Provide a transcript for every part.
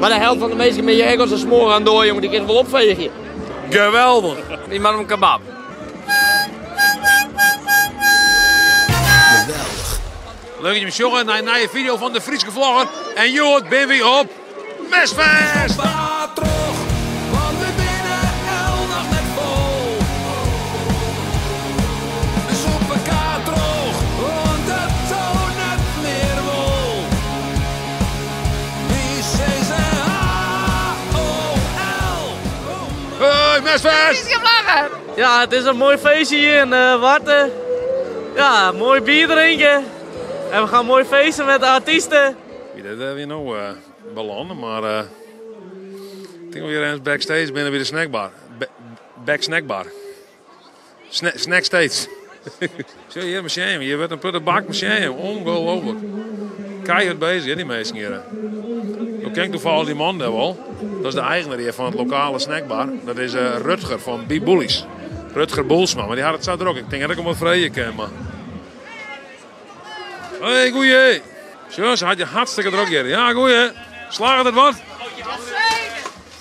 Maar de helft van de minsken met je ek als een smoor aan door, jongen, die kunnen wel opvegen. Geweldig. Die man om kebab. Geweldig. Leuk dat je me sjogge nei in nije video fan de Fryske Vlogger. En hjoed binne wy op Mesfest! Troch, want we binne el noch net fol. Dus op elkaar troch, want it toont net mear wol. Wy sizze H-O-L. Hey, Mesfest! Fryske Vlogger! Ja, het is een mooi feestje hier in Warten. Ja, mooi bier drinken. En we gaan mooi feesten met de artiesten. Wie dat weer nou belanden, maar ik denk weer eens backstage binnen bij de snackbar. Back snackbar. Snack stage. Zie je hier machine, hier wordt een putte bak machine, ongelooflijk. Keihard bezig, hè, die mensen hier. Nou ken ik toevallig die man daar wel. Dat is de eigenaar hier van het lokale snackbar. Dat is Rutger van B-Bullies. Rutger Boelsma, maar die had het zo druk. Ik denk dat ik hem wat vrije ken, maar... Hey, goeie! Zo, ze had je hartstikke druk hier. Ja, goeie! Slagen het wat? Zeker,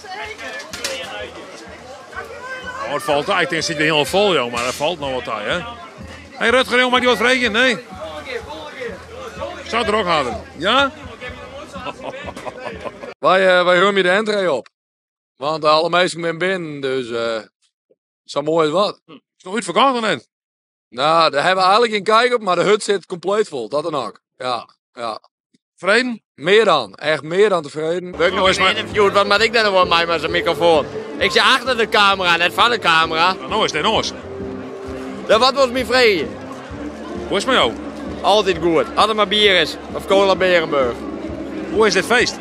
zeker. Oh, het valt uit. Ik denk, het zit weer helemaal vol, joh, maar het valt nog wat uit, hè? Hey, Rutger, joh, mag die wat vregen? Nee? Zou druk hadden. Ja? Wij ruimen de entree op. Want alle mensen zijn binnen, dus zo mooi is wat. Is het nog uitverkocht dan net? Nou, daar hebben we eigenlijk geen kijk op, maar de hut zit compleet vol. Dat dan ook. Ja, ja. Tevreden? Meer dan. Echt meer dan tevreden. Wil ik nog is eens maar- interviewd, wat moet ik daar nou mee met zijn microfoon? Ik zit achter de camera, net van de camera. Nou is het nog. Dat wat was mijn vrede? Hoe is het met jou? Altijd goed. Altijd maar bier is. Of cola Berenburg. Hoe is dit feest?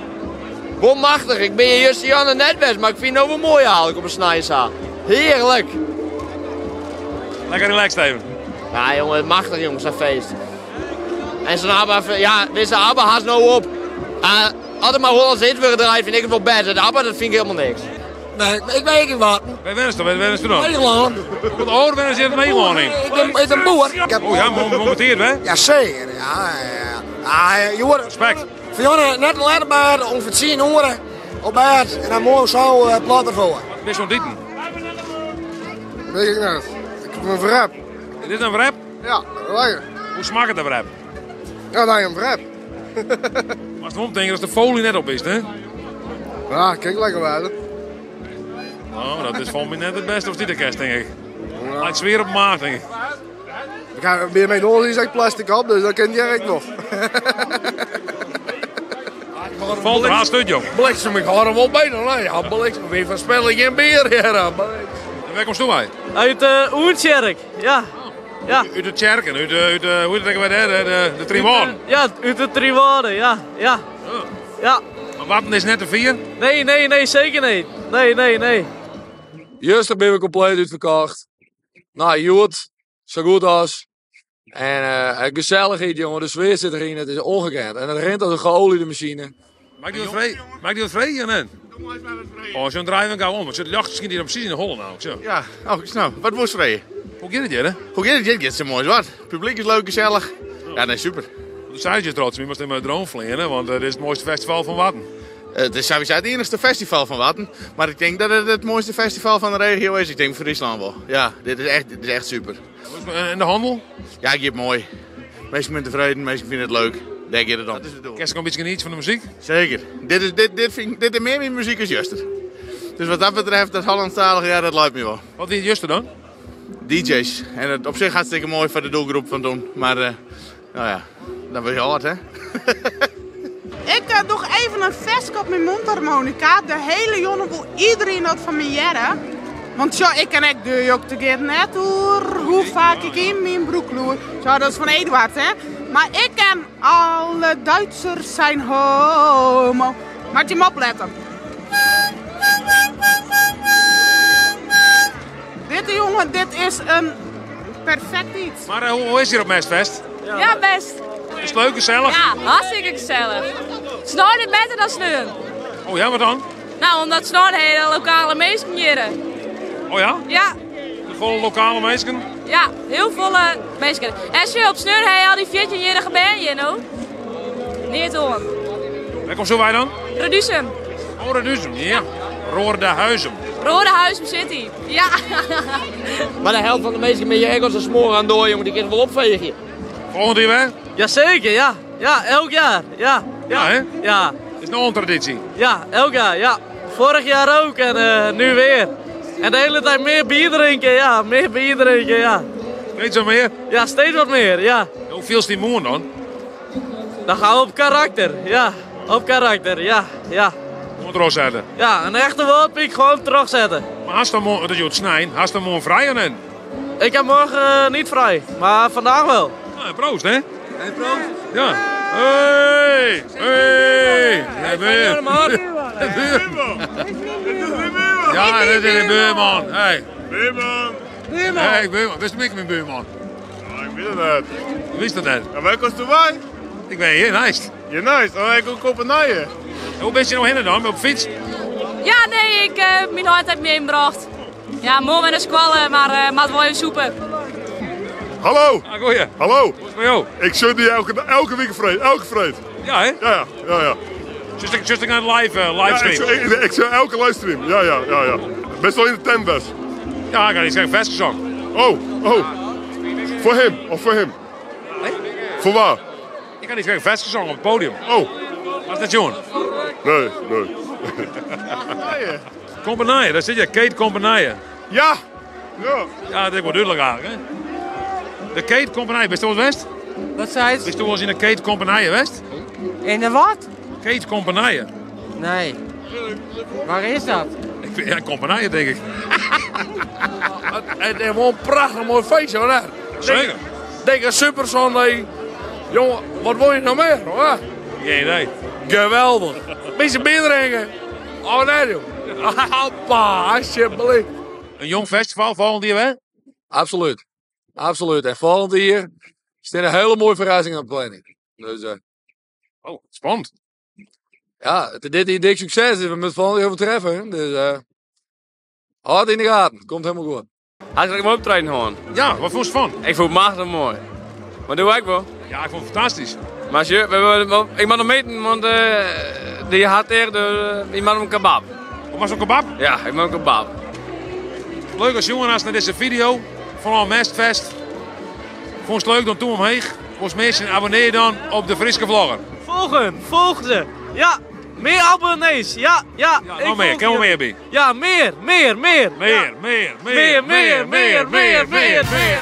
Bomachtig, ik ben hier juist Janne net best, maar ik vind het nou wel mooi eigenlijk op een snijza. Heerlijk. Lekker relaxed even. Ja jongen, machtig jongens, dat feest. En zo'n ABBA, ja, deze ABBA haast nou op. Altijd maar Hollands hit weer draaien vind ik het wel best. De ABBA, dat vind ik helemaal niks. Nee, ik weet niet wat. Wij wensen toch? Wij wensen toch? Nederland. Wat oud wensen ze in Nederland in? Ik ben een boer. Ik heb... Oh ja, momenteerd hè? Ja, zeker. Ja, ja. Ah, je wordt... Respect. Fiona, net later maar ongeveer 10 uur op bed en dan morgen zo plat ervoor. Wat is zo'n dieten? Weet ik niet. Ik heb een wrap. Is dit een wrap? Ja, lekker. Hoe smaakt het een wrap? Ja, nee, een wrap. Maar als het omdenken dat de folie net op is, hè? Ja, kijk lekker wel. Nou, dat is volgens mij net het beste of die de kerst, denk ik. Laat het weer op maag, denk ik. Ik ga weer mee door, die is plastic op, dus dat ken jij nog. Valt er haast uit, joh. Bliksem, ik had hem al bijna. Nee, ja, bliksem. Weer van spelling en bier. Ja, en waar komt u uit? Uit Oentsjerk, ja. Ja. Uit de Tjerken, uit de, hoe heet het daar, de Trioarden. Ja, uit de Trioarden, ja. Ja. Oh. Ja. Maar Warten is net te vier? Nee, nee, nee, zeker niet. Nee, nee, nee. Juist ben we compleet uitverkocht. Nou, Joert, zo goed als. En gezelligheid, jongen, de sfeer zit erin, het is ongekend. En het rent als een geoliede machine. Maak die wat vrij? Maak die wat vrij, Jan? Oh, zo'n draai ik gauw om. Want het jacht misschien hier precies in de holle nou. Zo. Ja, oh, nou, wat moest vrij? Hoe gaat het hier, hè? Hoe gaat het hier? Het is mooi wat. Het publiek is leuk, gezellig. Ja, nee, super. Toen zei je trots, je moest in mijn droom vliegen, want het is het mooiste festival van Warten. Het is sowieso het enigste festival van Warten, maar ik denk dat het het mooiste festival van de regio is. Ik denk Friesland wel. Ja, dit is echt super. En de handel? Ja, ik heb het mooi. Mensen zijn tevreden, mensen vinden het leuk. Denk je het dan? Dat is het doel. Kerst ik een beetje genieten van de muziek? Zeker. Dit is meer mijn muziek als Juster. Dus wat dat betreft, dat Hollandstalige, ja, dat lijkt me wel. Wat is Juster dan? DJ's. En het op zich hartstikke mooi voor de doelgroep van toen. Maar, nou ja, dat wil je hard, hè? Ik doe even een vesk op mijn mondharmonica. De hele jongen wil iedereen dat van me jaren. Want zo, ik ken echt de jok te get net hoor. Hoe vaak ik in mijn broek loer. Zo, dat is van Eduard, hè? Maar ik ken alle Duitsers zijn homo. Maar je moet opletten. Dit jongen, dit is een perfect iets. Maar hoe is hier op Mesfest? Ja, best. Is het leuk, gezellig? Ja, hartstikke gezellig. Snor is beter dan sneeuw. Oh ja, wat dan? Nou, omdat snor hele lokale mensen hier. Oh ja? Ja. De volle lokale mensen? Ja, heel volle mensen. En zo op sneur heb je al die 14-jarige band hier, no? Niet hoor. Waar komt zo wij dan? Reduzum. Roordahuizum, ja. Roordahuizum. Roordahuizum City, ja. Maar de helft van de mensen met je ek als een smoor aan door, jongen, die kunnen wel opvegen. Volgend jaar weer? Jazeker, ja. Ja, elk jaar. Ja. Ja, hè? Ja. Is nog een traditie. Ja, elk jaar, ja. Vorig jaar ook en nu weer. En de hele tijd meer bier drinken, ja. Meer bier drinken, ja. Steeds wat meer? Ja, steeds wat meer, ja. Hoeveel is die moer dan? Dan gaan we op karakter, ja. Op karakter, ja, ja. Moet terugzetten. Ja, een echte woordpiek gewoon terugzetten. Maar als dan dat je het snijdt, als dan morgen vrij aan Ik heb morgen niet vrij, maar vandaag wel. Nou, proost, hè? Hey, proost. Ja. Hey! Hey! Ja, buurman. Buurman. Ja, dat is de buurman. Hey. Buurman. Buurman. Hey, buurman. Wist je mijn buurman? Ja, ik weet het net. Wist dat net? Ja, waar komt u bij? Ik ben hier, nice. Je nice. Oh, ik kom Kopenhagen. Hoe ben je nou heen dan? Op fiets? Ja, nee, ik heb mijn hart heb meegebracht. Ja, morgen naar de squallen, maar maar het wel even soepen. Hallo. Ah, goeie. Hallo. Hoe is het met jou? Ik zit hier elke week vreed. Elke vreed. Ja, hè? Ja, ja, ja. Just ik naar de live, livestream. Ja, ik zit elke livestream. Ja, ja, ja, ja. Best wel in de tent best. Ja, ik had iets zeggen, vestgezang. Oh, oh. Voor hem, of voor hem? Nee? Voor waar? Ik had iets zeggen, vestgezang op het podium. Oh. Was dat Johan? Nee, nee. Kompenije, daar zit je, Kate Kompenije. Ja! Ja. Ja, dat is wel duidelijk eigenlijk, hè? De Kate Kompenije, bist du wel eens West? Wat zei het? Bist du wel eens in de Kate Kompenije West? In de wat? Kate Kompenije. Nee. Waar is dat? Ik vind, ja, Kompenije denk ik. Het is gewoon een prachtig mooi feestje, hoor. hè? Zeker. Denk een Super Sunday. Jongen, wat wil je nog meer, hoor? Geen idee. Geweldig. Beetje bier drinken. Oh nee, joh. Hoppa, alsjeblieft. Een jong festival volgend jaar, hè? Absoluut. Absoluut. En volgend jaar staat een hele mooie verrassing op de planning. Dus, Oh, spannend. Ja, het, dit hier dik succes. Dus we moeten volgend jaar overtreffen. Dus hard in de gaten. Komt helemaal goed. Hartelijk mooi optreden gewoon. Ja, wat vond je van? Ik vond het machtig mooi. Maar doe ik wel. Ja, ik vond het fantastisch. Maar je, ik mag nog meten, want die had eerder, ik mag een kebab. Of was het een kebab? Ja, ik mag een kebab. Leuk als jongen als naar deze video van al Mestfest. Vond het leuk, dan toe omheen. Volgens mensen abonneer dan op de Friske Vlogger. Volg hem, volg ze. Ja, meer abonnees. Ja, ja. Ja, ik nog meer, volg kan wel je. meer bij. Ja, meer, meer, meer. Meer, Ja. meer, Meer, meer, meer, meer, meer, meer.